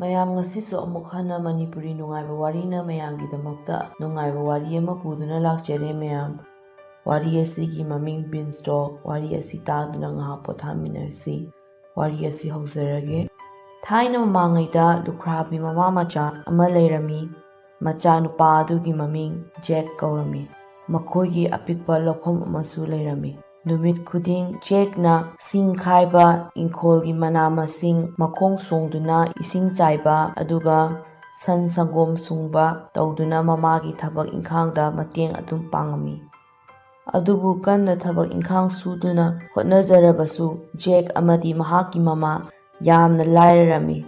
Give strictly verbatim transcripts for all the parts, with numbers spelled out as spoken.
ꯃꯌꯥꯝ, ꯉꯁꯤꯁꯨ ꯑꯃꯨꯛ ꯍꯟꯅ ꯃꯅꯤꯄꯨꯔꯤ ꯅꯨꯡꯉꯥꯏꯕ ꯋꯥꯔꯤꯅ ꯃꯌꯥꯝꯒꯤꯗꯃꯛꯇ ꯅꯨꯡꯉꯥꯏꯕ ꯋꯥꯔꯤ ꯑꯃ ꯄꯨꯗꯨꯅ ꯂꯥꯛꯆꯔꯦ ꯃꯌꯥꯝ꯫ ꯋꯥꯔꯤ ꯑꯁꯤꯒꯤ ꯃꯃꯤꯡ ꯕꯤꯟꯁꯇꯣꯛ꯫ ꯋꯥꯔꯤ ꯑꯁꯤ ꯇꯥꯗꯨꯅ ꯉꯥꯏꯍꯥꯛ ꯄꯣꯊꯥꯃꯤꯟꯅꯔꯁꯤ꯫ ꯋꯥꯔꯤ ꯑꯁꯤ ꯍꯧꯖꯔꯒꯦ꯫ ꯊꯥꯏꯅ ꯃꯃꯥꯡꯉꯩꯗ ꯂꯨꯈ꯭ꯔꯥꯕꯤ ꯃꯃꯥ ꯃꯆꯥ ꯑꯃ ꯂꯩꯔꯝꯃꯤ꯫ ꯃꯆꯥꯅꯨꯄꯥ ꯑꯗꯨꯒꯤ ꯃꯃꯤꯡ ꯖꯦꯛ ꯀꯧꯔꯝꯃꯤ꯫ ꯃꯈꯣꯏꯒꯤ ꯑꯄꯤꯛꯄ ꯂꯧꯐꯝ ꯑꯃꯁꯨ ꯂꯩꯔꯝꯃꯤ꯫ ꯅꯨꯃꯤꯠ ꯈꯨꯗꯤꯡ ꯖꯦꯛꯅ ꯁꯤꯡ ꯈꯥꯏꯕ, ꯏꯪꯈꯣꯜꯒꯤ ꯃꯅꯥ ꯃꯁꯤꯡ ꯃꯈꯣꯡ ꯁꯣꯡꯗꯨꯅ ꯏꯁꯤꯡ ꯆꯥꯏꯕ, ꯑꯗꯨꯒ ꯁꯟ ꯁꯪꯒꯣꯝ ꯁꯨꯡꯕ ꯇꯧꯗꯨꯅ ꯃꯃꯥꯒꯤ ꯊꯕꯛ ꯏꯪꯈꯥꯡꯗ ꯃꯇꯦꯡ ꯑꯗꯨꯝ ꯄꯥꯡꯉꯝꯃꯤ꯫ ꯑꯗꯨꯕꯨ ꯀꯟꯅ ꯊꯕꯛ ꯏꯪꯈꯥꯡ ꯁꯨꯗꯨꯅ ꯍꯣꯠꯅꯖꯔꯕꯁꯨ ꯖꯦꯛ ꯑꯃꯗꯤ ꯃꯍꯥꯛꯀꯤ ꯃꯃꯥ ꯌꯥꯝꯅ ꯂꯥꯏꯔꯔꯝꯃꯤ꯫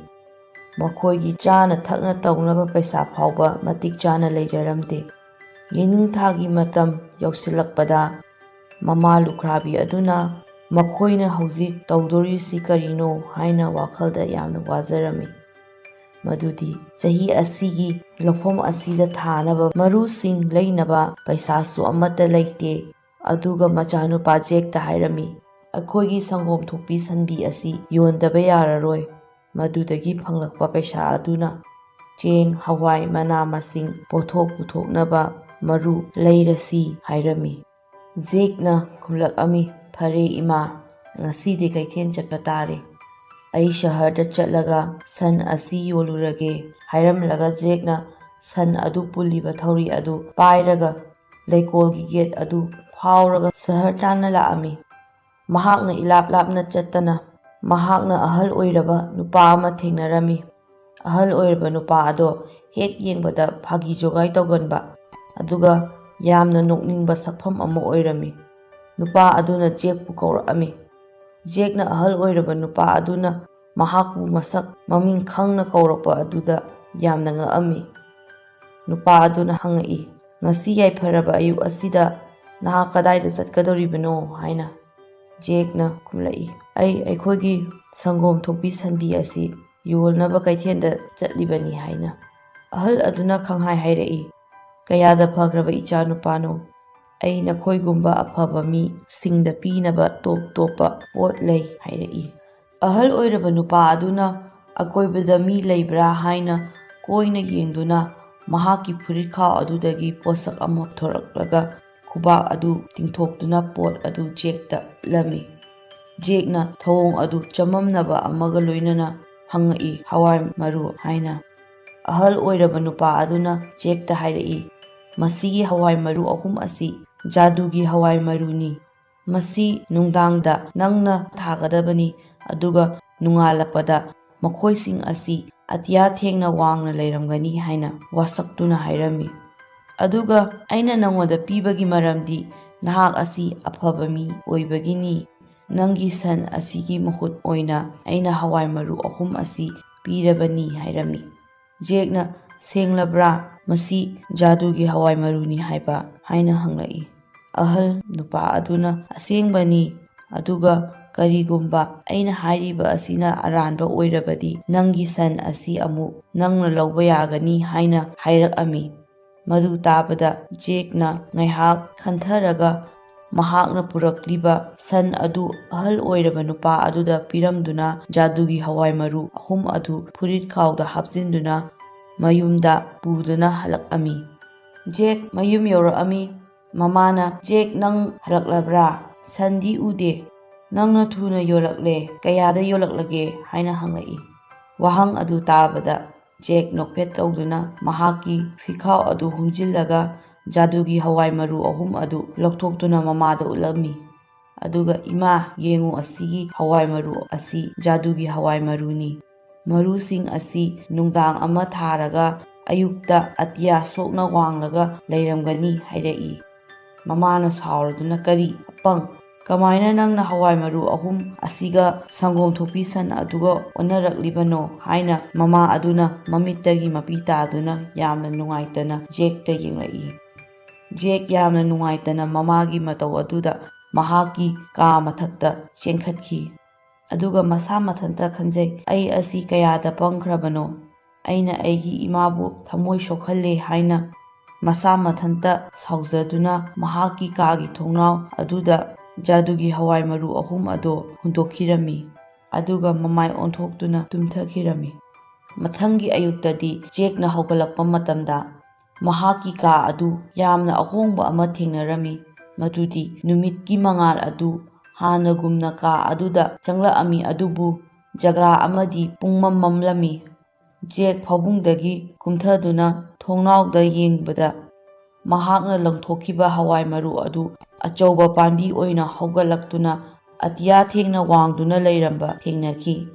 ꯃꯈꯣꯏꯒꯤ ꯆꯥꯅ ꯊꯛꯅ ꯇꯧꯅꯕ ꯄꯩꯁꯥ ꯐꯥꯎꯕ ꯃꯇꯤꯛ ꯆꯥꯅ ꯂꯩꯖꯔꯝꯗꯦ꯫ ꯌꯦꯅꯤꯡꯊꯥꯒꯤ ꯃꯇꯝ ꯌꯧꯁꯤꯜꯂꯛꯄꯗ ꯃꯃꯥ ꯂꯨꯈ꯭ꯔꯥꯕꯤ ꯑꯗꯨꯅ ꯃꯈꯣꯏꯅ ꯍꯧꯖꯤꯛ ꯇꯧꯗꯣꯔꯤꯁꯤ ꯀꯔꯤꯅꯣ ꯍꯥꯏꯅ ꯋꯥꯈꯜꯗ ꯌꯥꯝꯅ ꯋꯥꯖꯔꯝꯃꯤ꯫ ꯃꯗꯨꯗꯤ ꯆꯍꯤ ꯑꯁꯤꯒꯤ ꯂꯧꯐꯝ ꯑꯁꯤꯗ ꯊꯥꯅꯕ ꯃꯔꯨꯁꯤꯡ ꯂꯩꯅꯕ ꯄꯩꯁꯥꯁꯨ ꯑꯃꯠꯇ ꯂꯩꯇꯦ꯫ ꯑꯗꯨꯒ ꯃꯆꯥꯅꯨꯄꯥ ꯖꯦꯛꯇ ꯍꯥꯏꯔꯝꯃꯤ, "ꯑꯩꯈꯣꯏꯒꯤ ꯁꯪꯒꯣꯝ ꯊꯣꯛꯄꯤ ꯁꯟꯕꯤ ꯑꯁꯤ ꯌꯣꯟꯗꯕ ꯌꯥꯔꯔꯣꯏ꯫ ꯃꯗꯨꯗꯒꯤ ꯐꯪꯂꯛꯄ ꯄꯩꯁꯥ ꯑꯗꯨꯅ ꯆꯦꯡ, ꯍꯋꯥꯏ, ꯃꯅꯥ ꯃꯁꯤꯡ ꯄꯣꯠꯊꯣꯛ ꯄꯨꯊꯣꯛꯅꯕ ꯃꯔꯨ ꯂꯩꯔꯁꯤ" ꯍꯥꯏꯔꯝꯃꯤ꯫ ꯖꯦꯛꯅ ꯈꯨꯝꯂꯛꯑꯝꯃꯤ, "ꯐꯔꯦ ꯏꯃꯥ, ꯉꯁꯤꯗꯤ ꯀꯩꯊꯦꯜ ꯆꯠꯄ ꯇꯥꯔꯦ꯫ ꯑꯩ ꯁꯍꯔꯗ ꯆꯠꯂꯒ ꯁꯟ ꯑꯁꯤ ꯌꯣꯜꯂꯨꯔꯒꯦ" ꯍꯥꯏꯔꯝꯂꯒ ꯖꯦꯛꯅ ꯁꯟ ꯑꯗꯨ ꯄꯨꯜꯂꯤꯕ ꯊꯧꯔꯤ ꯑꯗꯨ ꯄꯥꯏꯔꯒ ꯂꯩꯀꯣꯜꯒꯤ ꯒꯦꯠ ꯑꯗꯨ ꯐꯥꯎꯔꯒ ꯁꯍꯔ ꯇꯥꯟꯅ ꯂꯥꯛꯑꯝꯃꯤ꯫ ꯃꯍꯥꯛꯅ ꯏꯂꯥꯞ ꯂꯥꯞꯅ ꯆꯠꯇꯅ ꯃꯍꯥꯛꯅ ꯑꯍꯜ ꯑꯣꯏꯔꯕ ꯅꯨꯄꯥ ꯑꯃ ꯊꯦꯡꯅꯔꯝꯃꯤ꯫ ꯑꯍꯜ ꯑꯣꯏꯔꯕ ꯅꯨꯄꯥ ꯑꯗꯣ ꯍꯦꯛ ꯌꯦꯡꯕꯗ ꯐꯥꯒꯤ ꯖꯣꯒꯥꯏ ꯇꯧꯒꯟꯕ, ꯑꯗꯨꯒ ꯌꯥꯝꯅ ꯅꯣꯛꯅꯤꯡꯕ ꯁꯛꯐꯝ ꯑꯃ ꯑꯣꯏꯔꯝꯃꯤ꯫ ꯅꯨꯄꯥ ꯑꯗꯨꯅ ꯖꯦꯛꯄꯨ ꯀꯧꯔꯛꯑꯝꯃꯤ꯫ ꯖꯦꯛꯅ ꯑꯍꯜ ꯑꯣꯏꯔꯕ ꯅꯨꯄꯥ ꯑꯗꯨꯅ ꯃꯍꯥꯛꯄꯨ ꯃꯁꯛ ꯃꯃꯤꯡ ꯈꯪꯅ ꯀꯧꯔꯛꯄ ꯑꯗꯨꯗ ꯌꯥꯝꯅ ꯉꯛꯑꯝꯃꯤ꯫ ꯅꯨꯄꯥ ꯑꯗꯨꯅ ꯍꯪꯉꯛꯏ, "ꯉꯁꯤ ꯌꯥꯏꯐꯔꯕ ꯑꯌꯨꯛ ꯑꯁꯤꯗ ꯅꯍꯥꯛ ꯀꯗꯥꯏꯗ ꯆꯠꯀꯗꯧꯔꯤꯕꯅꯣ?" ꯍꯥꯏꯅ꯫ ꯖꯦꯛꯅ ꯈꯨꯝꯂꯛꯏ, "ꯑꯩ ꯑꯩꯈꯣꯏꯒꯤ ꯁꯪꯒꯣꯝ ꯊꯣꯛꯄꯤ ꯁꯟꯕꯤ ꯑꯁꯤ ꯌꯣꯜꯅꯕ ꯀꯩꯊꯦꯜꯗ ꯆꯠꯂꯤꯕꯅꯤ" ꯍꯥꯏꯅ꯫ ꯑꯍꯜ ꯑꯗꯨꯅ ꯈꯪꯍꯥꯏ ꯍꯥꯏꯔꯛꯏ, "ꯀꯌꯥꯗ ꯐꯈ꯭ꯔꯕ ꯏꯆꯥ ꯅꯨꯄꯥꯅꯣ! ꯑꯩ ꯅꯈꯣꯏꯒꯨꯝꯕ ꯑꯐꯕ ꯃꯤꯁꯤꯡꯗ ꯄꯤꯅꯕ ꯇꯣꯞ ꯇꯣꯞꯄ ꯄꯣꯠ ꯂꯩ" ꯍꯥꯏꯔꯛꯏ꯫ ꯑꯍꯜ ꯑꯣꯏꯔꯕ ꯅꯨꯄꯥ ꯑꯗꯨꯅ ꯑꯀꯣꯏꯕꯗ ꯃꯤ ꯂꯩꯕ꯭ꯔꯥ ꯍꯥꯏꯅ ꯀꯣꯏꯅ ꯌꯦꯡꯗꯨꯅ ꯃꯍꯥꯛꯀꯤ ꯐꯨꯔꯤꯠꯈꯥꯎ ꯑꯗꯨꯗꯒꯤ ꯄꯣꯠꯁꯛ ꯑꯃ ꯊꯣꯔꯛꯂꯒ ꯈꯨꯕꯥꯛ ꯑꯗꯨ ꯇꯤꯡꯊꯣꯛꯇꯨꯅ ꯄꯣꯠ ꯑꯗꯨ ꯖꯦꯛꯇ ꯎꯠꯂꯝꯃꯤ꯫ ꯖꯦꯛꯅ ꯊꯧꯑꯣꯡ ꯑꯗꯨ ꯆꯃꯝꯅꯕ ꯑꯃꯒ ꯂꯣꯏꯅꯅ ꯍꯪꯉꯛꯏ, "ꯍꯋꯥꯏ ꯃꯔꯨ?" ꯍꯥꯏꯅ꯫ ꯑꯍꯜ ꯑꯣꯏꯔꯕ ꯅꯨꯄꯥ ꯑꯗꯨꯅ ꯖꯦꯛꯇ ꯍꯥꯏꯔꯛꯏ, "ꯃꯁꯤꯒꯤ ꯍꯋꯥꯏ ꯃꯔꯨ ꯑꯍꯨꯝ ꯑꯁꯤ ꯖꯥꯗꯨꯒꯤ ꯍꯋꯥꯏ ꯃꯔꯨꯅꯤ꯫ ꯃꯁꯤ ꯅꯨꯡꯗꯥꯡꯗ ꯅꯪꯅ ꯊꯥꯒꯗꯕꯅꯤ, ꯑꯗꯨꯒ ꯅꯣꯡꯉꯥꯜꯂꯛꯄꯗ ꯃꯈꯣꯏꯁꯤꯡ ꯑꯁꯤ ꯑꯇꯤꯌꯥ ꯊꯦꯡꯅ ꯋꯥꯡꯅ ꯂꯩꯔꯝꯒꯅꯤ" ꯍꯥꯏꯅ ꯋꯥꯁꯛꯇꯨꯅ ꯍꯥꯏꯔꯝꯃꯤ꯫ "ꯑꯗꯨꯒ ꯑꯩꯅ ꯅꯉꯣꯟꯗ ꯄꯤꯕꯒꯤ ꯃꯔꯝꯗꯤ ꯅꯍꯥꯛ ꯑꯁꯤ ꯑꯐꯕ ꯃꯤ ꯑꯣꯏꯕꯒꯤꯅꯤ꯫ ꯅꯪꯒꯤ ꯁꯟ ꯑꯁꯤꯒꯤ ꯃꯍꯨꯠ ꯑꯣꯏꯅ ꯑꯩꯅ ꯍꯋꯥꯏ ꯃꯔꯨ ꯑꯍꯨꯝ ꯑꯁꯤ ꯄꯤꯔꯕꯅꯤ" ꯍꯥꯏꯔꯝꯃꯤ꯫ ꯖꯦꯛꯅ, "ꯁꯦꯡꯂꯕ꯭ꯔꯥ? ꯃꯁꯤ ꯖꯥꯗꯨꯒꯤ ꯍꯋꯥꯏ ꯃꯔꯨꯅꯤ ꯍꯥꯏꯕ?" ꯍꯥꯏꯅ ꯍꯪꯂꯛꯏ꯫ ꯑꯍꯜ ꯅꯨꯄꯥ ꯑꯗꯨꯅ, "ꯑꯁꯦꯡꯕꯅꯤ, ꯑꯗꯨꯒ ꯀꯔꯤꯒꯨꯝꯕ ꯑꯩꯅ ꯍꯥꯏꯔꯤꯕ ꯑꯁꯤꯅ ꯑꯔꯥꯟꯕ ꯑꯣꯏꯔꯕꯗꯤ ꯅꯪꯒꯤ ꯁꯟ ꯑꯁꯤ ꯑꯃꯨꯛ ꯅꯪꯅ ꯂꯧꯕ ꯌꯥꯒꯅꯤ" ꯍꯥꯏꯅ ꯍꯥꯏꯔꯛꯑꯝꯃꯤ꯫ ꯃꯗꯨ ꯇꯥꯕꯗ ꯖꯦꯛꯅ ꯉꯥꯏꯍꯥꯛ ꯈꯟꯊꯔꯒ ꯃꯍꯥꯛꯅ ꯄꯨꯔꯛꯂꯤꯕ ꯁꯟ ꯑꯗꯨ ꯑꯍꯜ ꯑꯣꯏꯔꯕ ꯅꯨꯄꯥ ꯑꯗꯨꯗ ꯄꯤꯔꯝꯗꯨꯅ ꯖꯥꯗꯨꯒꯤ ꯍꯋꯥꯏ ꯃꯔꯨ ꯑꯍꯨꯝ ꯑꯗꯨ ꯐꯨꯔꯤꯠꯈꯥꯎꯗ ꯍꯥꯞꯆꯤꯟꯗꯨꯅ ꯃꯌꯨꯝꯗ ꯄꯨꯗꯨꯅ ꯍꯜꯂꯛꯂꯝꯃꯤ꯫ ꯖꯦꯛ ꯃꯌꯨꯝ ꯌꯧꯔꯛꯂꯝꯃꯤ꯫ ꯃꯃꯥꯅ, "ꯖꯦꯛ, ꯅꯪ ꯍꯜꯂꯛꯂꯕ꯭ꯔꯥ? ꯁꯟꯗꯤ ꯎꯗꯦ꯫ ꯅꯪꯅ ꯊꯨꯅ ꯌꯣꯜꯂꯛꯂꯦ꯫ ꯀꯌꯥꯗ ꯌꯣꯜꯂꯛꯂꯒꯦ?" ꯍꯥꯏꯅ ꯍꯪꯂꯛꯏ꯫ ꯋꯥꯍꯪ ꯑꯗꯨ ꯇꯥꯕꯗ ꯖꯦꯛ ꯅꯣꯛꯐꯦꯠ ꯇꯧꯗꯨꯅ ꯃꯍꯥꯛꯀꯤ ꯐꯤꯈꯥꯎ ꯑꯗꯨ ꯍꯨꯝꯖꯤꯜꯂꯒ ꯖꯥꯗꯨꯒꯤ ꯍꯋꯥꯏ ꯃꯔꯨ ꯑꯍꯨꯝ ꯑꯗꯨ ꯂꯧꯊꯣꯛꯇꯨꯅ ꯃꯃꯥꯗ ꯎꯠꯂꯝꯃꯤ꯫ ꯑꯗꯨꯒ, "ꯏꯃꯥ, ꯌꯦꯡꯉꯨ, ꯑꯁꯤꯒꯤ ꯍꯋꯥꯏ ꯃꯔꯨ ꯑꯁꯤ ꯖꯥꯗꯨꯒꯤ ꯍꯋꯥꯏ ꯃꯔꯨꯅꯤ꯫ ꯃꯔꯨꯁꯤꯡ ꯑꯁꯤ ꯅꯨꯡꯗꯥꯡ ꯑꯃ ꯊꯥꯔꯒ ꯑꯌꯨꯛꯇ ꯑꯇꯤꯌꯥ ꯁꯣꯛꯅ ꯋꯥꯡꯂꯒ ꯂꯩꯔꯝꯒꯅꯤ" ꯍꯥꯏꯔꯛꯏ꯫ ꯃꯃꯥꯅ ꯁꯥꯎꯔꯗꯨꯅ, "ꯀꯔꯤ ꯑꯄꯪ! ꯀꯃꯥꯏꯅ ꯅꯪꯅ ꯍꯋꯥꯏ ꯃꯔꯨ ꯑꯍꯨꯝ ꯑꯁꯤꯒ ꯁꯪꯒꯣꯝ ꯊꯣꯛꯄꯤ ꯁꯟ ꯑꯗꯨꯒ ꯑꯣꯟꯅꯔꯛꯂꯤꯕꯅꯣ?" ꯍꯥꯏꯅ ꯃꯃꯥ ꯑꯗꯨꯅ ꯃꯃꯤꯠꯇꯒꯤ ꯃꯄꯤ ꯇꯥꯗꯨꯅ ꯌꯥꯝꯅ ꯅꯨꯡꯉꯥꯏꯇꯅ ꯖꯦꯛꯇ ꯌꯦꯡꯂꯛꯏ꯫ ꯖꯦꯛ ꯌꯥꯝꯅ ꯅꯨꯡꯉꯥꯏꯇꯅ ꯃꯃꯥꯒꯤ ꯃꯇꯧ ꯑꯗꯨꯗ ꯃꯍꯥꯛꯀꯤ ꯀꯥ ꯃꯊꯛꯇ ꯆꯦꯟꯈꯠꯈꯤ꯫ ꯑꯗꯨꯒ ꯃꯁꯥ ꯃꯊꯟꯇ ꯈꯟꯖꯩ, "ꯑꯩ ꯑꯁꯤ ꯀꯌꯥꯗ ꯄꯪꯈ꯭ꯔꯕꯅꯣ? ꯑꯩꯅ ꯑꯩꯒꯤ ꯏꯃꯥꯕꯨ ꯊꯃꯣꯏ ꯁꯣꯛꯍꯜꯂꯦ" ꯍꯥꯏꯅ꯫ ꯃꯁꯥ ꯃꯊꯟꯇ ꯁꯥꯎꯖꯗꯨꯅ ꯃꯍꯥꯛꯀꯤ ꯀꯥꯒꯤ ꯊꯣꯡꯅꯥꯎ ꯑꯗꯨꯗ ꯖꯥꯗꯨꯒꯤ ꯍꯋꯥꯏ ꯃꯔꯨ ꯑꯍꯨꯝ ꯑꯗꯣ ꯍꯨꯟꯗꯣꯛꯈꯤꯔꯝꯃꯤ꯫ ꯑꯗꯨꯒ ꯃꯃꯥꯏ ꯑꯣꯟꯊꯣꯛꯇꯨꯅ ꯇꯨꯝꯊꯈꯤꯔꯝꯃꯤ꯫ ꯃꯊꯪꯒꯤ ꯑꯌꯨꯛꯇꯗꯤ ꯖꯦꯛꯅ ꯍꯧꯒꯠꯂꯛꯄ ꯃꯇꯝꯗ ꯃꯍꯥꯛꯀꯤ ꯀꯥ ꯑꯗꯨ ꯌꯥꯝꯅ ꯑꯍꯣꯡꯕ ꯑꯃ ꯊꯦꯡꯅꯔꯝꯃꯤ, ꯃꯗꯨꯗꯤ ꯅꯨꯃꯤꯠꯀꯤ ꯃꯉꯥꯜ ꯑꯗꯨ ꯍꯥꯟꯅꯒꯨꯝꯅ ꯀꯥ ꯑꯗꯨꯗ ꯆꯪꯂꯛꯑꯝꯃꯤ, ꯑꯗꯨꯕꯨ ꯖꯒꯥ ꯑꯃꯗꯤ ꯄꯨꯡꯃꯝ ꯃꯝꯂꯝꯃꯤ꯫ ꯖꯦꯛ ꯐꯃꯨꯡꯗꯒꯤ ꯀꯨꯝꯊꯗꯨꯅ ꯊꯣꯡꯅꯥꯎꯗ ꯌꯦꯡꯕꯗ, ꯃꯍꯥꯛꯅ ꯂꯪꯊꯣꯛꯈꯤꯕ ꯍꯋꯥꯏ ꯃꯔꯨ ꯑꯗꯨ ꯑꯆꯧꯕ ꯄꯥꯝꯕꯤ ꯑꯣꯏꯅ ꯍꯧꯒꯠꯂꯛꯇꯨꯅ ꯑꯇꯤꯌꯥ ꯊꯦꯡꯅ ꯋꯥꯡꯗꯨꯅ ꯂꯩꯔꯝꯕ ꯊꯦꯡꯅꯈꯤ꯫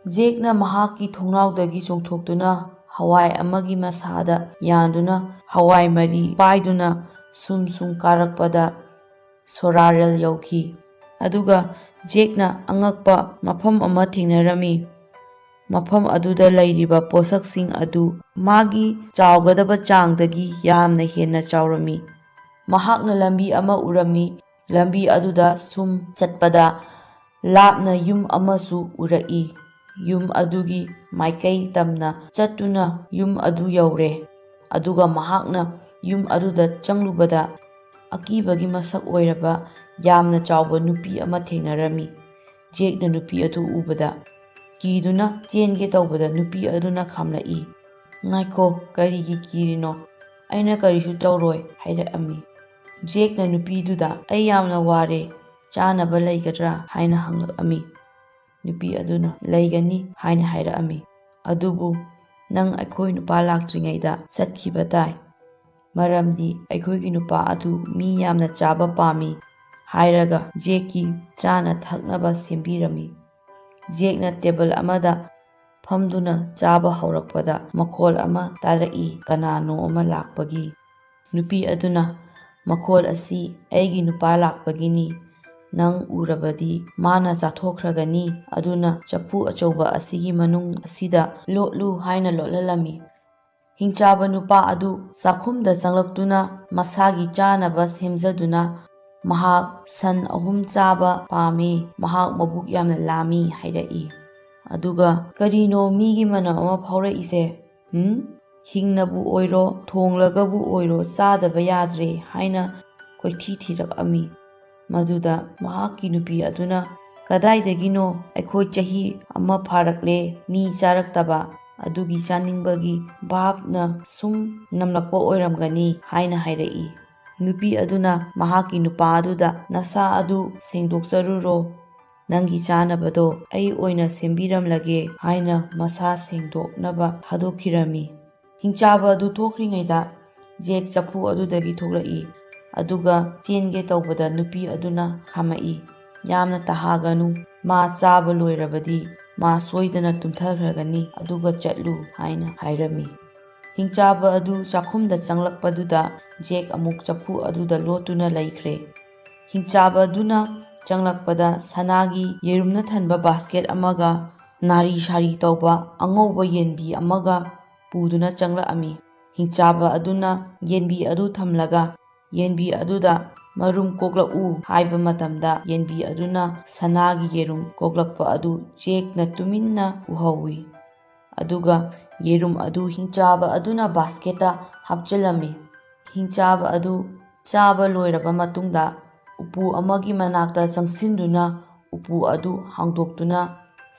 ꯖꯦꯛꯅ ꯃꯍꯥꯛꯀꯤ ꯊꯣꯡꯅꯥꯎꯗꯒꯤ ꯆꯣꯡꯊꯣꯛꯇꯨꯅ ꯍꯋꯥꯏ ꯑꯃꯒꯤ ꯃꯁꯥꯗ ꯌꯥꯟꯗꯨꯅ ꯍꯋꯥꯏ ꯃꯔꯤ ꯄꯥꯏꯗꯨꯅ ꯁꯨꯝ ꯁꯨꯝ ꯀꯥꯔꯛꯄꯗ ꯁꯣꯔꯥꯔꯦꯜ ꯌꯧꯈꯤ꯫ ꯑꯗꯨꯒ ꯖꯦꯛꯅ ꯑꯉꯛꯄ ꯃꯐꯝ ꯑꯃ ꯊꯦꯡꯅꯔꯝꯃꯤ꯫ ꯃꯐꯝ ꯑꯗꯨꯗ ꯂꯩꯔꯤꯕ ꯄꯣꯠꯁꯛꯁꯤꯡ ꯑꯗꯨ ꯃꯥꯒꯤ ꯆꯥꯎꯒꯗꯕ ꯆꯥꯡꯗꯒꯤ ꯌꯥꯝꯅ ꯍꯦꯟꯅ ꯆꯥꯎꯔꯝꯃꯤ꯫ ꯃꯍꯥꯛꯅ ꯂꯝꯕꯤ ꯑꯃ ꯎꯔꯝꯃꯤ꯫ ꯂꯝꯕꯤ ꯑꯗꯨꯗ ꯁꯨꯝ ꯆꯠꯄꯗ ꯂꯥꯞꯅ ꯌꯨꯝ ꯑꯃꯁꯨ ꯎꯔꯛꯏ꯫ ꯌꯨꯝ ꯑꯗꯨꯒꯤ ꯃꯥꯏꯀꯩ ꯇꯝꯅ ꯆꯠꯇꯨꯅ ꯌꯨꯝ ꯑꯗꯨ ꯌꯧꯔꯦ꯫ ꯑꯗꯨꯒ ꯃꯍꯥꯛꯅ ꯌꯨꯝ ꯑꯗꯨꯗ ꯆꯪꯂꯨꯕꯗ ꯑꯀꯤꯕꯒꯤ ꯃꯁꯛ ꯑꯣꯏꯔꯕ ꯌꯥꯝꯅ ꯆꯥꯎꯕ ꯅꯨꯄꯤ ꯑꯃ ꯊꯦꯡꯅꯔꯝꯃꯤ꯫ ꯖꯦꯛꯅ ꯅꯨꯄꯤ ꯑꯗꯨ ꯎꯕꯗ ꯀꯤꯗꯨꯅ ꯆꯦꯟꯒꯦ ꯇꯧꯕꯗ ꯅꯨꯄꯤ ꯑꯗꯨꯅ ꯈꯥꯝꯂꯛꯏ꯫ "ꯉꯥꯏꯈꯣ, ꯀꯔꯤꯒꯤ ꯀꯤꯔꯤꯅꯣ? ꯑꯩꯅ ꯀꯔꯤꯁꯨ ꯇꯧꯔꯣꯏ," ꯍꯥꯏꯔꯛꯑꯝꯃꯤ꯫ ꯖꯦꯛꯅ ꯅꯨꯄꯤꯗꯨꯗ, "ꯑꯩ ꯌꯥꯝꯅ ꯋꯥꯔꯦ, ꯆꯥꯅꯕ ꯂꯩꯒꯗ꯭ꯔꯥ?" ꯍꯥꯏꯅ ꯍꯪꯂꯛꯑꯝꯃꯤ꯫ ꯅꯨꯄꯤ ꯑꯗꯨꯅ, "ꯂꯩꯒꯅꯤ," ꯍꯥꯏꯅ ꯍꯥꯏꯔꯛꯑꯝꯃꯤ꯫ "ꯑꯗꯨꯕꯨ ꯅꯪ ꯑꯩꯈꯣꯏ ꯅꯨꯄꯥ ꯂꯥꯛꯇ꯭ꯔꯤꯉꯩꯗ ꯆꯠꯈꯤꯕ ꯇꯥꯏ꯫ ꯃꯔꯝꯗꯤ ꯑꯩꯈꯣꯏꯒꯤ ꯅꯨꯄꯥ ꯑꯗꯨ ꯃꯤ ꯌꯥꯝꯅ ꯆꯥꯕ ꯄꯥꯝꯃꯤ," ꯍꯥꯏꯔꯒ ꯖꯦꯛꯀꯤ ꯆꯥꯅ ꯊꯛꯅꯕ ꯁꯦꯝꯕꯤꯔꯝꯃꯤ꯫ ꯖꯦꯛꯅ ꯇꯦꯕꯜ ꯑꯃꯗ ꯐꯝꯗꯨꯅ ꯆꯥꯕ ꯍꯧꯔꯛꯄꯗ ꯃꯈꯣꯜ ꯑꯃ ꯇꯥꯔꯛꯏ, ꯀꯅꯥꯅꯣ ꯑꯃ ꯂꯥꯛꯄꯒꯤ꯫ ꯅꯨꯄꯤ ꯑꯗꯨꯅ, "ꯃꯈꯣꯜ ꯑꯁꯤ ꯑꯩꯒꯤ ꯅꯨꯄꯥ ꯂꯥꯛꯄꯒꯤꯅꯤ꯫ ꯅꯪ ꯎꯔꯕꯗꯤ ꯃꯥꯅ ꯆꯥꯊꯣꯛꯈ꯭ꯔꯒꯅꯤ, ꯑꯗꯨꯅ ꯆꯐꯨ ꯑꯆꯧꯕ ꯑꯁꯤꯒꯤ ꯃꯅꯨꯡ ꯑꯁꯤꯗ ꯂꯣꯠꯂꯨ" ꯍꯥꯏꯅ ꯂꯣꯠꯍꯜꯂꯝꯃꯤ꯫ ꯍꯤꯡꯆꯥꯕ ꯅꯨꯄꯥ ꯑꯗꯨ ꯆꯥꯛꯈꯨꯝꯗ ꯆꯪꯂꯛꯇꯨꯅ ꯃꯁꯥꯒꯤ ꯆꯥꯅꯕ ꯁꯦꯝꯖꯗꯨꯅ, "ꯃꯍꯥꯛ ꯁꯟ ꯑꯍꯨꯝ ꯆꯥꯕ ꯄꯥꯝꯃꯤ, ꯃꯍꯥꯛ ꯃꯕꯨꯛ ꯌꯥꯝꯅ ꯂꯥꯝꯃꯤ" ꯍꯥꯏꯔꯛꯏ꯫ ꯑꯗꯨꯒ, "ꯀꯔꯤꯅꯣ ꯃꯤꯒꯤ ꯃꯅꯝ ꯑꯃ ꯐꯥꯎꯔꯛꯏꯁꯦ? ꯍꯨꯝ? ꯍꯤꯡꯅꯕꯨ ꯑꯣꯏꯔꯣ, ꯊꯣꯡꯂꯒꯕꯨ ꯑꯣꯏꯔꯣ, ꯆꯥꯗꯕ ꯌꯥꯗ꯭ꯔꯦ" ꯍꯥꯏꯅ ꯀꯣꯏꯊꯤ ꯊꯤꯔꯛꯑꯝꯃꯤ꯫ ꯃꯗꯨꯗ ꯃꯍꯥꯛꯀꯤ ꯅꯨꯄꯤ ꯑꯗꯨꯅ, "ꯀꯗꯥꯏꯗꯒꯤꯅꯣ? ꯑꯩꯈꯣꯏ ꯆꯍꯤ ꯑꯃ ꯐꯥꯔꯛꯂꯦ ꯃꯤ ꯆꯥꯔꯛꯇꯕ, ꯑꯗꯨꯒꯤ ꯆꯥꯅꯤꯡꯕꯒꯤ ꯚꯥꯞꯅ ꯁꯨꯝ ꯅꯝꯂꯛꯄ ꯑꯣꯏꯔꯝꯒꯅꯤ" ꯍꯥꯏꯅ ꯍꯥꯏꯔꯛꯏ꯫ ꯅꯨꯄꯤ ꯑꯗꯨꯅ ꯃꯍꯥꯛꯀꯤ ꯅꯨꯄꯥ ꯑꯗꯨꯗ, "ꯅꯁꯥ ꯑꯗꯨ ꯁꯦꯡꯗꯣꯛꯆꯔꯨꯔꯣ, ꯅꯪꯒꯤ ꯆꯥꯅꯕꯗꯣ ꯑꯩ ꯑꯣꯏꯅ ꯁꯦꯝꯕꯤꯔꯝꯂꯒꯦ" ꯍꯥꯏꯅ ꯃꯁꯥ ꯁꯦꯡꯗꯣꯛꯅꯕ ꯊꯥꯗꯣꯛꯈꯤꯔꯝꯃꯤ꯫ ꯍꯤꯡꯆꯥꯕ ꯑꯗꯨ ꯊꯣꯛꯈ꯭ꯔꯤꯉꯩꯗ ꯖꯦꯛ ꯆꯐꯨ ꯑꯗꯨꯗꯒꯤ ꯊꯣꯛꯂꯛꯏ, ꯑꯗꯨꯒ ꯆꯦꯟꯒꯦ ꯇꯧꯕꯗ ꯅꯨꯄꯤ ꯑꯗꯨꯅ ꯈꯥꯝꯃꯛꯏ꯫ "ꯌꯥꯝꯅ ꯇꯍꯥꯒꯅꯨ, ꯃꯥ ꯆꯥꯕ ꯂꯣꯏꯔꯕꯗꯤ ꯃꯥ ꯁꯣꯏꯗꯅ ꯇꯨꯝꯊꯈ꯭ꯔꯒꯅꯤ, ꯑꯗꯨꯒ ꯆꯠꯂꯨ" ꯍꯥꯏꯅ ꯍꯥꯏꯔꯝꯃꯤ꯫ ꯍꯤꯡꯆꯥꯕ ꯑꯗꯨ ꯆꯥꯛꯈꯨꯝꯗ ꯆꯪꯂꯛꯄꯗꯨꯗ ꯖꯦꯛ ꯑꯃꯨꯛ ꯆꯐꯨ ꯑꯗꯨꯗ ꯂꯣꯠꯇꯨꯅ ꯂꯩꯈ꯭ꯔꯦ꯫ ꯍꯤꯡꯆꯥꯕ ꯑꯗꯨꯅ ꯆꯪꯂꯛꯄꯗ ꯁꯅꯥꯒꯤ ꯌꯦꯔꯨꯝꯅ ꯊꯟꯕ ꯕꯥꯁꯀꯦꯠ ꯑꯃꯒ ꯅꯥꯔꯤ ꯁꯥꯔꯤ ꯇꯧꯕ ꯑꯉꯧꯕ ꯌꯦꯟꯕꯤ ꯑꯃꯒ ꯄꯨꯗꯨꯅ ꯆꯪꯂꯛꯑꯝꯃꯤ꯫ ꯍꯤꯡꯆꯥꯕ ꯑꯗꯨꯅ ꯌꯦꯟꯕꯤ ꯑꯗꯨ ꯊꯝꯂꯒ ꯌꯦꯟꯕꯤ ꯑꯗꯨꯗ "ꯃꯔꯨꯝ ꯀꯣꯛꯂꯛꯎ" ꯍꯥꯏꯕ ꯃꯇꯝꯗ ꯌꯦꯟꯕꯤ ꯑꯗꯨꯅ ꯁꯅꯥꯒꯤ ꯌꯦꯔꯨꯝ ꯀꯣꯛꯂꯛꯄ ꯑꯗꯨ ꯖꯦꯛꯅ ꯇꯨꯃꯤꯟꯅ ꯎꯍꯧꯏ꯫ ꯑꯗꯨꯒ ꯌꯦꯔꯨꯝ ꯑꯗꯨ ꯍꯤꯡꯆꯥꯕ ꯑꯗꯨꯅ ꯕꯥꯁꯀꯦꯠꯇ ꯍꯥꯞꯆꯤꯜꯂꯝꯃꯤ꯫ ꯍꯤꯡꯆꯥꯕ ꯑꯗꯨ ꯆꯥꯕ ꯂꯣꯏꯔꯕ ꯃꯇꯨꯡꯗ ꯎꯄꯨ ꯑꯃꯒꯤ ꯃꯅꯥꯛꯇ ꯆꯪꯁꯤꯟꯗꯨꯅ ꯎꯄꯨ ꯑꯗꯨ ꯍꯥꯡꯗꯣꯛꯇꯨꯅ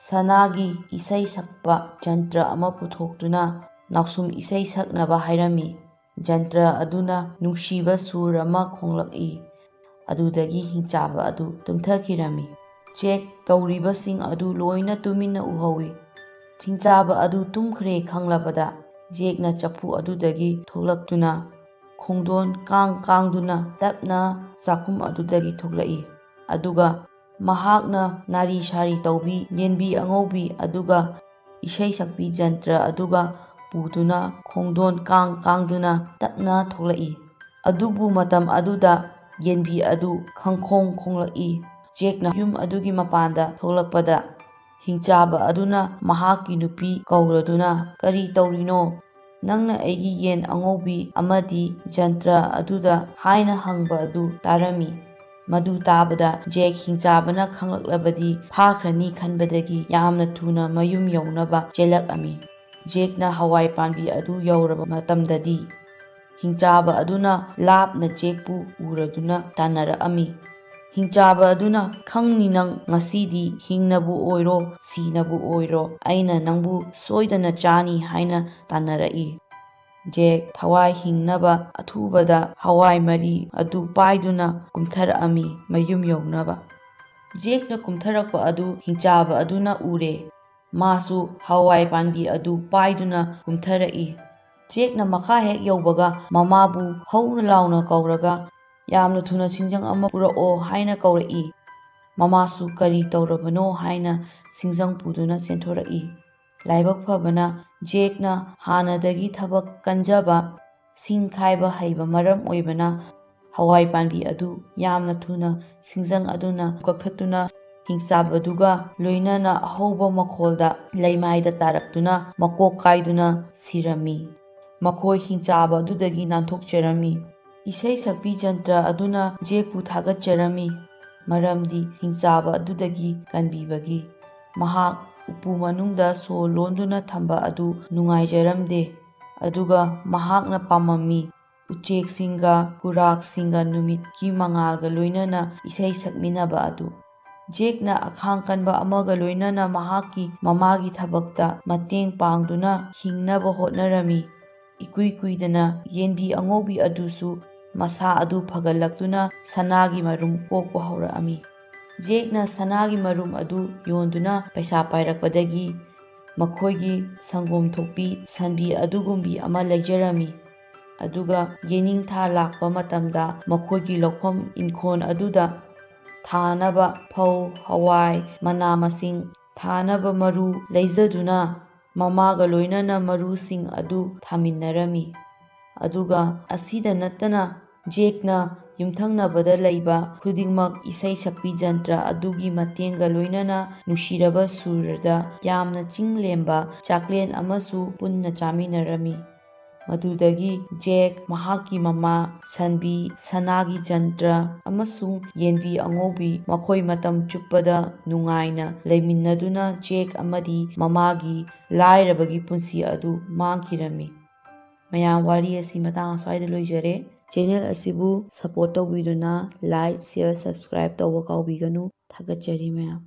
ꯁꯅꯥꯒꯤ ꯏꯁꯩ ꯁꯛꯄ ꯖꯟꯇ꯭ꯔ ꯑꯃ ꯄꯨꯊꯣꯛꯇꯨꯅ ꯅꯥꯎꯁꯨꯝ ꯏꯁꯩ ꯁꯛꯅꯕ ꯍꯥꯏꯔꯝꯃꯤ꯫ ꯖꯟꯇ꯭ꯔ ꯑꯗꯨꯅ ꯅꯨꯡꯁꯤꯕ ꯁꯨꯔ ꯑꯃ ꯈꯣꯡꯂꯛꯏ꯫ ꯑꯗꯨꯗꯒꯤ ꯍꯤꯡꯆꯥꯕ ꯑꯗꯨ ꯇꯨꯝꯊꯈꯤꯔꯝꯃꯤ꯫ ꯖꯦꯛ ꯇꯧꯔꯤꯕꯁꯤꯡ ꯑꯗꯨ ꯂꯣꯏꯅ ꯇꯨꯃꯤꯟꯅ ꯎꯍꯧꯏ꯫ ꯍꯤꯡꯆꯥꯕ ꯑꯗꯨ ꯇꯨꯝꯈ꯭ꯔꯦ ꯈꯪꯂꯕꯗ ꯖꯦꯛꯅ ꯆꯐꯨ ꯑꯗꯨꯗꯒꯤ ꯊꯣꯛꯂꯛꯇꯨꯅ ꯈꯣꯡꯗꯣꯟ ꯀꯥꯡ ꯀꯥꯡꯗꯨꯅ ꯇꯞꯅ ꯆꯥꯛꯈꯨꯝ ꯑꯗꯨꯗꯒꯤ ꯊꯣꯛꯂꯛꯏ꯫ ꯑꯗꯨꯒ ꯃꯍꯥꯛꯅ ꯅꯥꯔꯤ ꯁꯥꯔꯤ ꯇꯧꯕꯤ ꯌꯦꯟꯕꯤ ꯑꯉꯧꯕꯤ ꯑꯗꯨꯒ ꯏꯁꯩ ꯁꯛꯄꯤ ꯖꯟꯇ꯭ꯔ ꯑꯗꯨꯒ ꯄꯨꯗꯨꯅ ꯈꯣꯡꯗꯣꯟ ꯀꯥꯡ ꯀꯥꯡꯗꯨꯅ ꯇꯞꯅ ꯊꯣꯛꯂꯛꯏ꯫ ꯑꯗꯨꯕꯨ ꯃꯇꯝ ꯑꯗꯨꯗ ꯌꯦꯟꯕꯤ ꯑꯗꯨ ꯈꯪꯈꯣꯡ ꯈꯣꯡꯂꯛꯏ꯫ ꯖꯦꯛꯅ ꯌꯨꯝ ꯑꯗꯨꯒꯤ ꯃꯄꯥꯟꯗ ꯊꯣꯛꯂꯛꯄꯗ ꯍꯤꯡꯆꯥꯕ ꯑꯗꯨꯅ ꯃꯍꯥꯛꯀꯤ ꯅꯨꯄꯤ ꯀꯧꯔꯗꯨꯅ, "ꯀꯔꯤ ꯇꯧꯔꯤꯅꯣ? ꯅꯪꯅ ꯑꯩꯒꯤ ꯌꯦꯟ ꯑꯉꯧꯕꯤ ꯑꯃꯗꯤ ꯖꯟꯇ꯭ꯔ ꯑꯗꯨꯗ?" ꯍꯥꯏꯅ ꯍꯪꯕ ꯑꯗꯨ ꯇꯥꯔꯝꯃꯤ꯫ ꯃꯗꯨ ꯇꯥꯕꯗ ꯖꯦꯛ ꯍꯤꯡꯆꯥꯕꯅ ꯈꯪꯂꯛꯂꯕꯗꯤ ꯐꯥꯈ꯭ꯔꯅꯤ ꯈꯟꯕꯗꯒꯤ ꯌꯥꯝꯅ ꯊꯨꯅ ꯃꯌꯨꯝ ꯌꯧꯅꯕ ꯆꯦꯜꯂꯛꯑꯝꯃꯤ꯫ ꯖꯦꯛꯅ ꯍꯋꯥꯏ ꯄꯥꯝꯕꯤ ꯑꯗꯨ ꯌꯧꯔꯕ ꯃꯇꯝꯗꯗꯤ ꯍꯤꯡꯆꯥꯕ ꯑꯗꯨꯅ ꯂꯥꯞꯅ ꯖꯦꯛꯄꯨ ꯎꯔꯗꯨꯅ ꯇꯥꯟꯅꯔꯛꯑꯝꯃꯤ꯫ ꯍꯤꯡꯆꯥꯕ ꯑꯗꯨꯅ, "ꯈꯪꯅꯤ ꯅꯪ, ꯉꯁꯤꯗꯤ ꯍꯤꯡꯅꯕꯨ ꯑꯣꯏꯔꯣ, ꯁꯤꯅꯕꯨ ꯑꯣꯏꯔꯣ, ꯑꯩꯅ ꯅꯪꯕꯨ ꯁꯣꯏꯗꯅ ꯆꯥꯅꯤ" ꯍꯥꯏꯅ ꯇꯥꯟꯅꯔꯛꯏ꯫ ꯖꯦꯛ ꯊꯋꯥꯏ ꯍꯤꯡꯅꯕ ꯑꯊꯨꯕꯗ ꯍꯋꯥꯏ ꯃꯔꯤ ꯑꯗꯨ ꯄꯥꯏꯗꯨꯅ ꯀꯨꯝꯊꯔꯛꯑꯝꯃꯤ ꯃꯌꯨꯝ ꯌꯧꯅꯕ꯫ ꯖꯦꯛꯅ ꯀꯨꯝꯊꯔꯛꯄ ꯑꯗꯨ ꯍꯤꯡꯆꯥꯕ ꯑꯗꯨꯅ ꯎꯔꯦ꯫ ꯃꯥꯁꯨ ꯍꯋꯥꯏ ꯄꯥꯝꯕꯤ ꯑꯗꯨ ꯄꯥꯏꯗꯨꯅ ꯀꯨꯝꯊꯔꯛꯏ꯫ ꯖꯦꯛꯅ ꯃꯈꯥ ꯍꯦꯛ ꯌꯧꯕꯒ ꯃꯃꯥꯕꯨ ꯍꯧꯅ ꯂꯥꯎꯅ ꯀꯧꯔꯒ, "ꯌꯥꯝꯅ ꯊꯨꯅ ꯁꯤꯡꯖꯪ ꯑꯃ ꯄꯨꯔꯛꯑꯣ" ꯍꯥꯏꯅ ꯀꯧꯔꯛꯏ꯫ ꯃꯃꯥꯁꯨ "ꯀꯔꯤ ꯇꯧꯔꯕꯅꯣ?" ꯍꯥꯏꯅ ꯁꯤꯡꯖꯪ ꯄꯨꯗꯨꯅ ꯆꯦꯟꯊꯣꯔꯛꯏ꯫ ꯂꯥꯏꯕꯛ ꯐꯕꯅ ꯖꯦꯛꯅ ꯍꯥꯟꯅꯗꯒꯤ ꯊꯕꯛ ꯀꯟꯖꯕ ꯁꯤꯡ ꯈꯥꯏꯕ ꯍꯩꯕ ꯃꯔꯝ ꯑꯣꯏꯕꯅ ꯍꯋꯥꯏ ꯄꯥꯝꯕꯤ ꯑꯗꯨ ꯌꯥꯝꯅ ꯊꯨꯅ ꯁꯤꯡꯖꯪ ꯑꯗꯨꯅ ꯀꯛꯊꯠꯇꯨꯅ ꯍꯤꯡꯆꯥꯕꯗꯨꯒ ꯂꯣꯏꯅꯅ ꯑꯍꯧꯕ ꯃꯈꯣꯜꯗ ꯂꯩꯃꯥꯏꯗ ꯇꯥꯔꯛꯇꯨꯅ ꯃꯀꯣꯛ ꯀꯥꯏꯗꯨꯅ ꯁꯤꯔꯝꯃꯤ꯫ ꯃꯈꯣꯏ ꯍꯤꯡꯆꯥꯕ ꯑꯗꯨꯗꯒꯤ ꯅꯥꯟꯊꯣꯛꯆꯔꯝꯃꯤ꯫ ꯏꯁꯩ ꯁꯛꯄꯤ ꯖꯟꯇ꯭ꯔ ꯑꯗꯨꯅ ꯖꯦꯛꯄꯨ ꯊꯥꯒꯠꯆꯔꯝꯃꯤ, ꯃꯔꯝꯗꯤ ꯍꯤꯡꯆꯥꯕ ꯑꯗꯨꯗꯒꯤ ꯀꯟꯕꯤꯕꯒꯤ꯫ ꯃꯍꯥꯛ ꯎꯄꯨ ꯃꯅꯨꯡꯗ ꯁꯣ ꯂꯣꯟꯗꯨꯅ ꯊꯝꯕ ꯑꯗꯨ ꯅꯨꯡꯉꯥꯏꯖꯔꯝꯗꯦ, ꯑꯗꯨꯒ ꯃꯍꯥꯛꯅ ꯄꯥꯝꯃꯝꯃꯤ ꯎꯆꯦꯛꯁꯤꯡꯒ ꯀꯨꯔꯥꯛꯁꯤꯡꯒ ꯅꯨꯃꯤꯠꯀꯤ ꯃꯉꯥꯜꯒ ꯂꯣꯏꯅꯅ ꯏꯁꯩ ꯁꯛꯃꯤꯟꯅꯕ ꯑꯗꯨ꯫ ꯖꯦꯛꯅ ꯑꯈꯥꯡ ꯀꯟꯕ ꯑꯃꯒ ꯂꯣꯏꯅꯅ ꯃꯍꯥꯛꯀꯤ ꯃꯃꯥꯒꯤ ꯊꯕꯛꯇ ꯃꯇꯦꯡ ꯄꯥꯡꯗꯨꯅ ꯍꯤꯡꯅꯕ ꯍꯣꯠꯅꯔꯝꯃꯤ꯫ ꯏꯀꯨꯏ ꯀꯨꯏꯗꯅ ꯌꯦꯟꯕꯤ ꯑꯉꯧꯕꯤ ꯑꯗꯨꯁꯨ ꯃꯁꯥ ꯑꯗꯨ ꯐꯒꯠꯂꯛꯇꯨꯅ ꯁꯅꯥꯒꯤ ꯃꯔꯨꯝ ꯀꯣꯛꯄ ꯍꯧꯔꯛꯑꯝꯃꯤ꯫ ꯖꯦꯛꯅ ꯁꯅꯥꯒꯤ ꯃꯔꯨꯝ ꯑꯗꯨ ꯌꯣꯟꯗꯨꯅ ꯄꯩꯁꯥ ꯄꯥꯏꯔꯛꯄꯗꯒꯤ ꯃꯈꯣꯏꯒꯤ ꯁꯪꯒꯣꯝ ꯊꯣꯛꯄꯤ ꯁꯟꯕꯤ ꯑꯗꯨꯒꯨꯝꯕꯤ ꯑꯃ ꯂꯩꯖꯔꯝꯃꯤ꯫ ꯑꯗꯨꯒ ꯌꯦꯅꯤꯡꯊꯥ ꯂꯥꯛꯄ ꯃꯇꯝꯗ ꯃꯈꯣꯏꯒꯤ ꯂꯧꯐꯝ ꯏꯪꯈꯣꯜ ꯑꯗꯨꯗ ꯊꯥꯅꯕ ꯐꯧ, ꯍꯋꯥꯏ, ꯃꯅꯥ ꯃꯁꯤꯡ ꯊꯥꯅꯕ ꯃꯔꯨ ꯂꯩꯖꯗꯨꯅ ꯃꯃꯥꯒ ꯂꯣꯏꯅꯅ ꯃꯔꯨꯁꯤꯡ ꯑꯗꯨ ꯊꯥꯃꯤꯟꯅꯔꯝꯃꯤ꯫ ꯑꯗꯨꯒ ꯑꯁꯤꯗ ꯅꯠꯇꯅ ꯖꯦꯛꯅ ꯌꯨꯝꯊꯪꯅꯕꯗ ꯂꯩꯕ ꯈꯨꯗꯤꯡꯃꯛ ꯏꯁꯩ ꯁꯛꯄꯤ ꯖꯟꯇ꯭ꯔ ꯑꯗꯨꯒꯤ ꯃꯇꯦꯡꯒ ꯂꯣꯏꯅꯅ ꯅꯨꯡꯁꯤꯔꯕ ꯁꯨꯔꯗ ꯌꯥꯝꯅ ꯆꯤꯡ ꯂꯦꯝꯕ ꯆꯥꯛꯂꯦꯟ ꯑꯃꯁꯨ ꯄꯨꯟꯅ ꯆꯥꯃꯤꯟꯅꯔꯝꯃꯤ꯫ ꯃꯗꯨꯗꯒꯤ ꯖꯦꯛ, ꯃꯍꯥꯛꯀꯤ ꯃꯃꯥ, ꯁꯟꯕꯤ, ꯁꯅꯥꯒꯤ ꯖꯟꯇ꯭ꯔ ꯑꯃꯁꯨꯡ ꯌꯦꯟꯕꯤ ꯑꯉꯧꯕꯤ ꯃꯈꯣꯏ ꯃꯇꯝ ꯆꯨꯞꯄꯗ ꯅꯨꯡꯉꯥꯏꯅ ꯂꯩꯃꯤꯟꯅꯗꯨꯅ ꯖꯦꯛ ꯑꯃꯗꯤ ꯃꯃꯥꯒꯤ ꯂꯥꯏꯔꯕꯒꯤ ꯄꯨꯟꯁꯤ ꯑꯗꯨ ꯃꯥꯡꯈꯤꯔꯝꯃꯤ꯫ ꯃꯌꯥꯝ, ꯋꯥꯔꯤ ꯑꯁꯤ ꯃꯇꯥꯡ ꯑꯁ꯭ꯋꯥꯏꯗ ꯂꯣꯏꯖꯔꯦ꯫ ꯆꯦꯅꯦꯜ ꯑꯁꯤꯕꯨ ꯁꯄꯣꯔꯠ ꯇꯧꯕꯤꯗꯨꯅ ꯂꯥꯏꯛ, ꯁꯤꯌꯔ, ꯁꯕꯁꯀ꯭ꯔꯥꯏꯕ ꯇꯧꯕ ꯀꯥꯎꯕꯤꯒꯅꯨ꯫ ꯊꯥꯒꯠꯆꯔꯤ ꯃꯌꯥꯝ꯫